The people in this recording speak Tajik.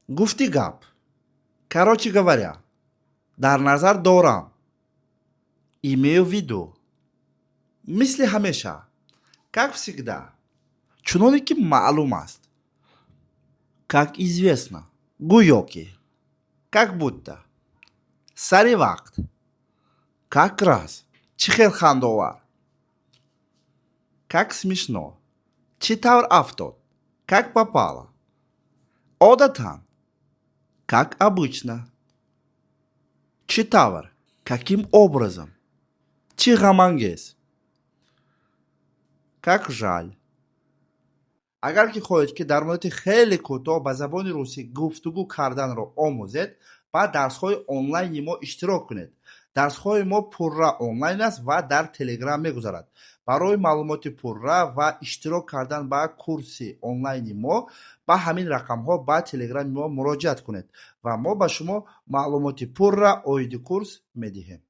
Гуфти гап, короче говоря, дар назар дорам, имею в виду, мисли ҳамеша, как всегда, чуноне ки маълум аст, как известно, гӯё ки, как будто, сари вақт, как раз, чӣ хел хандаовар, как смешно, чӣ тавр афтод, как попало, одатан, как обычно, чӣ тавр, каким образом, чӣ ғамангез, как жаль. Агар ки хоҳед, ки дар муддати хеле кӯтоҳ ба забони русӣ гуфтугӯ карданро омӯзед, ба дарсҳои онлайни мо иштирок кунед. Дарсҳои мо пурра онлайн аст ва дар Телеграм мегузарад. Барои маълумоти пурра ва иштирок кардан ба курси онлайни мо ба ҳамин рақамҳо ба Телеграми мо муроҷиат кунед ва мо ба шумо маълумоти пурра оиди курс медиҳем.